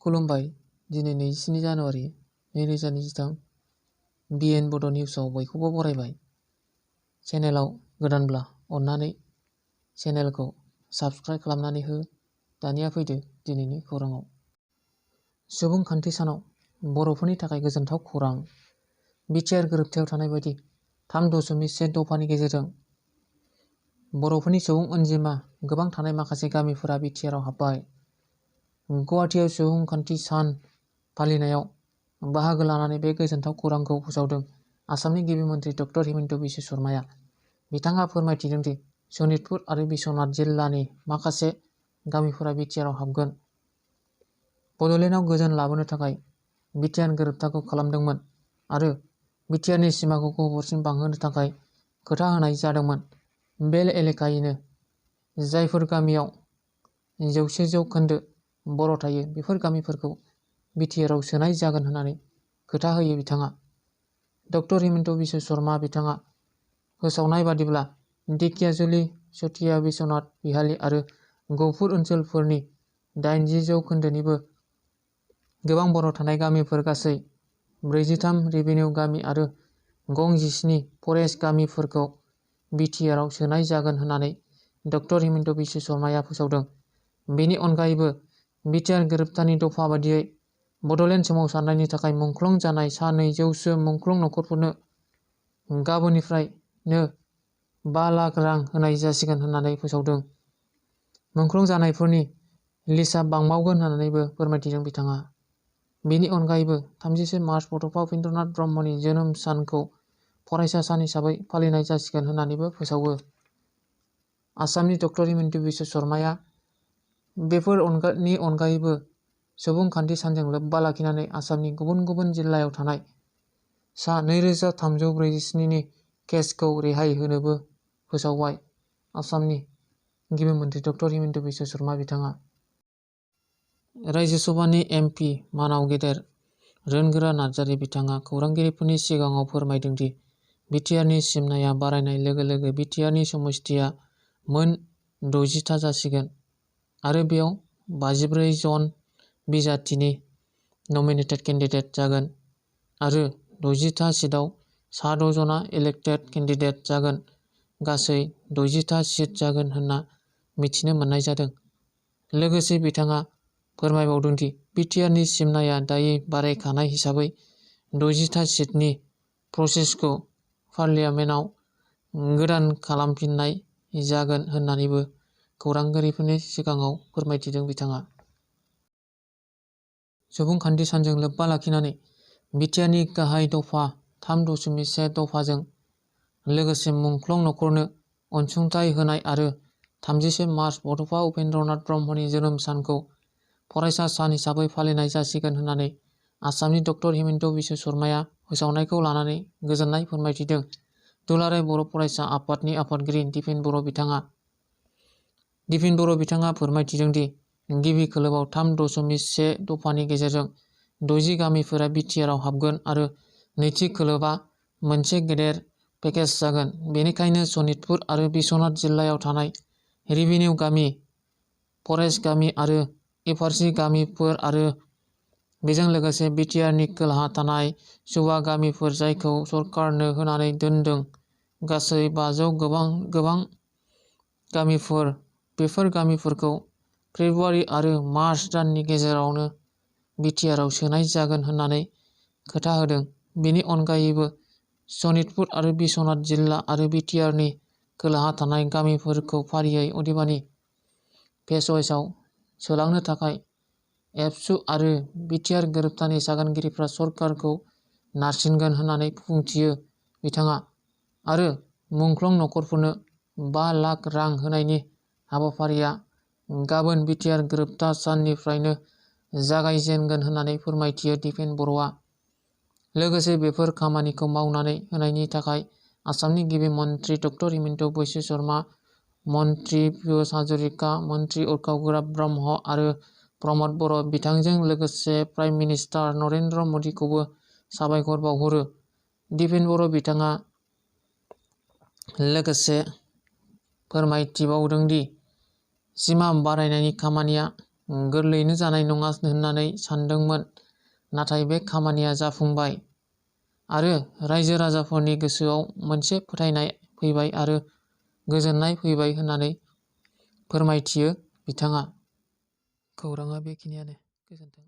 खुलुमबाय। दिनै 27 जानुवारि 2023 BN बड' निउसआव बयखौबो बरायबाय। चेनेलाव गोदानब्ला अन्नानै चेनेलखौ साबस्क्राइब खालामनानै हो। दानिया फैदो दिनैनि खौराङाव। सुबुंखान्थि सानाव बर'फोरनि थाखाय गोजोनथाव खौरां। बिटिआर गोरोबथायाव थानाय बायदि 3.1 दफानि गेजेरजों बर'फोरनि सुबुं अनजिमा गोबां थानाय माखासे गामिफोरा बिटिआरआव हाबबाय। गुवाहाटीआव सुबुंखान्थि सान फालिनायाव बाहागो लानानै बे गोजोनथाव खौरांखौ फोसावदों आसामनि गिबि मन्थ्रि डक्टर हिमन्त बिश्व शर्माया। बिथाङा फोरमायथिदों दि सनितपुर आरो बिश्वनाथ जिल्लानि माखासे गामिफोरा बिटिआरआव हाबगोन। बड'लेण्डआव गोजोन लाबोनो थाखाय बिटिआर गोरोबथाखौ खालामदोंमोन आरो बिटिआरनि सिमाखौ गहपुरसिम बांहोनो थाखाय खोथा होनाय जादोंमोन। बे एलेकायैनो जायफोर गामियाव 100% बर' थायो बेफोर गामिफोरखौ बिटिआरआव सोनाय जागोन होननानै खोथा होयो बिथाङा। डक्टर हिमन्त बिश्व शर्मा बिथाङा फोसावनाय बादिब्ला ढेकियाजुलि, चटिया, बिश्वनाथ, बिहाली आरो गहपुर ओनसोलफोरनि 80%निबो गोबां बर' थानाय गामिफोर, गासै 43 रेभिनिउ गामि आरो गं 17 फरेस्ट गामिफोरखौ बिटिआरआव सोनाय जागोन होननानै डक्टर हिमन्त बिश्व शर्माया फोसावदों। बेनि अनगायैबो बिटिआर गोरोबथानि दफा बादियै बड'लेण्ड सोमावसारनायनि थाखाय मुंख्लं जानाय सा 200 मुंख्लं नखरफोरनो गाबोननिफ्रायनो 5 लाख रां होनाय जासिगोन होननानै फोसावदों। मुंख्लं जानायफोरनि लिस्टआ बांबावगोन होननानैबो फोरमायथिदों बिथाङा। बेनि अनगायैबो 31 मार्च बड'फा उपेन्द्रनाथ ब्रह्मनि जोनोम सानखौ फरायसा सान हिसाबै फालिनाय जासिगोन होननानैबो फोसावो। आसामनि डक्टर हिमन्त बिश्व शर्माया बेफोरनि अनगायैबो सुबुंखान्थि सानजों लोब्बा लाखिनानै आसामनि गुबुन गुबुन जिल्लायाव थानाय सा 2347 नि केसखौ रेहाय होनोबो फोसावबाय। आसामनि गिबि मन्थ्रि डक्टर हिमन्त बिश्व शर्मा बिथाङा राज्यो सभानि MP मानाव गेदेर रोनगोरा नार्जारी बिथाङा खौरांगिरिफोरनि सिगाङाव फोरमायदों दि बिटिआरनि सिमनाया बारायनाय लोगो लोगो बिटिआरनि समस्तिया मोन 60 था जासिगोन आरो बेयाव 54 जन बिजाथिनि नमिनेटेड केन्डिडेट जागोन आरो 60 था सिटआव सा 6 जना इलेक्टेड केन्डिडेट जागोन। गासै 60 था सिट जागोन होनना मिथिनो मोननाय जादों। लोगोसे बिथाङा फोरमायबावदों दि बिटिआरनि सिमनाया दायो बारायखानाय हिसाबै 60 था सिटनि प्रसेसखौ पार्लियामेन्टआव गोदान खालामफिननाय जागोन होननानैबो खौरांगिरिफोरनि सिगाङाव फोरमायथिदों बिथाङा। सुबुंखान्थि सानजों लोब्बा लाखिनानै बिटिआरनि गाहाय दफा 3.1 दफाजों लोगोसे मुंख्लं नखरनो अनसुंथाइ होनाय आरो 31 मार्च बड'फा उपेन्द्रनाथ ब्रह्मनि जोनोम सानखौ फरायसा सान हिसाबै फालिनाय जासिगोन होननानै आसामनि डक्टर हिमन्त बिश्व शर्माया फोसावनायखौ लानानै गोजोननाय फोरमायथिदों। दुलाराय बर' फरायसा आफादनि आफादगिरि दिपेन बर' बिथाङा फोरमायथिदों दि गिबि खोलोबआव 3.1 दफानि गेजेरजों 60 गामिफोरा बिटिआरआव हाबगोन आरो नैथि खोलोबआ मोनसे गेदेर पेकेज जागोन। बेनिखायनो सनितपुर आरो बिश्वनाथ जिल्लायाव थानाय रेभिनिउ गामि, फरेस्ट गामि आरो एफआरसि गामिफोर आरो बेजों लोगोसे बिटिआरनि खोलाहा थानाय सुबा गामिफोर जायखौ सरकारनो होनानै दोनदों गासै 500 गोबां गामिफोर, बेफोर गामिफोरखौ फेब्रुवारि आरो मार्च दाननि गेजेरावनो बिटिआरआव सोनाय जागोन होननानै खोथा होदों। बेनि अनगायैबो सनितपुर आरो बिश्वनाथ जिल्ला आरो बिटिआरनि खोलाहा थानाय गामिफोरखौ फारियै अदेबानि फेज वाइजआव सोलांनो थाखाय एबसु आरो बिटिआर गोरोबथानि सागानगिरिफ्रा सरकारखौ नारसिनगोन होननानै बुंथियो बिथाङा आरो मुंख्लं नखरफोरनो 5 लाख रां होनायनि हाबाफारिया गाबोन बिटिआर गोरोबथा साननिफ्रायनो जागायजेनगोन होननानै फोरमायथियो दिपेन बर'आ। लोगोसे बेफोर खामानिखौ मावनानै होनायनि थाखाय आसामनि गिबि मन्थ्रि डक्टर हिमन्त बिश्व शर्मा, मन्थ्रि पियुष हाजरिका, मन्थ्रि उर्खाव गोराब ब्रह्म आरो प्रमद बर' बिथांजों लोगोसे प्राइम मिनिस्टार नरेन्द्र मदिखौबो साबायखर बावहरो। दिपेन बर' बिथाङा लोगोसे फोरमायथिबावदों दि सिमा बारायनायनि खामानिया गोरलैयैनो जानाय नङा होननानै सानदोंमोन, नाथाय बे खामानिया जाफुंबाय आरो रायजो राजाफोरनि गोसोआव मोनसे फोथायनाय फैबाय आरो गोजोननाय फैबाय होननानै फोरमायथियो बिथाङा। खौराङा बेखिनियानो। गोजोन्थों।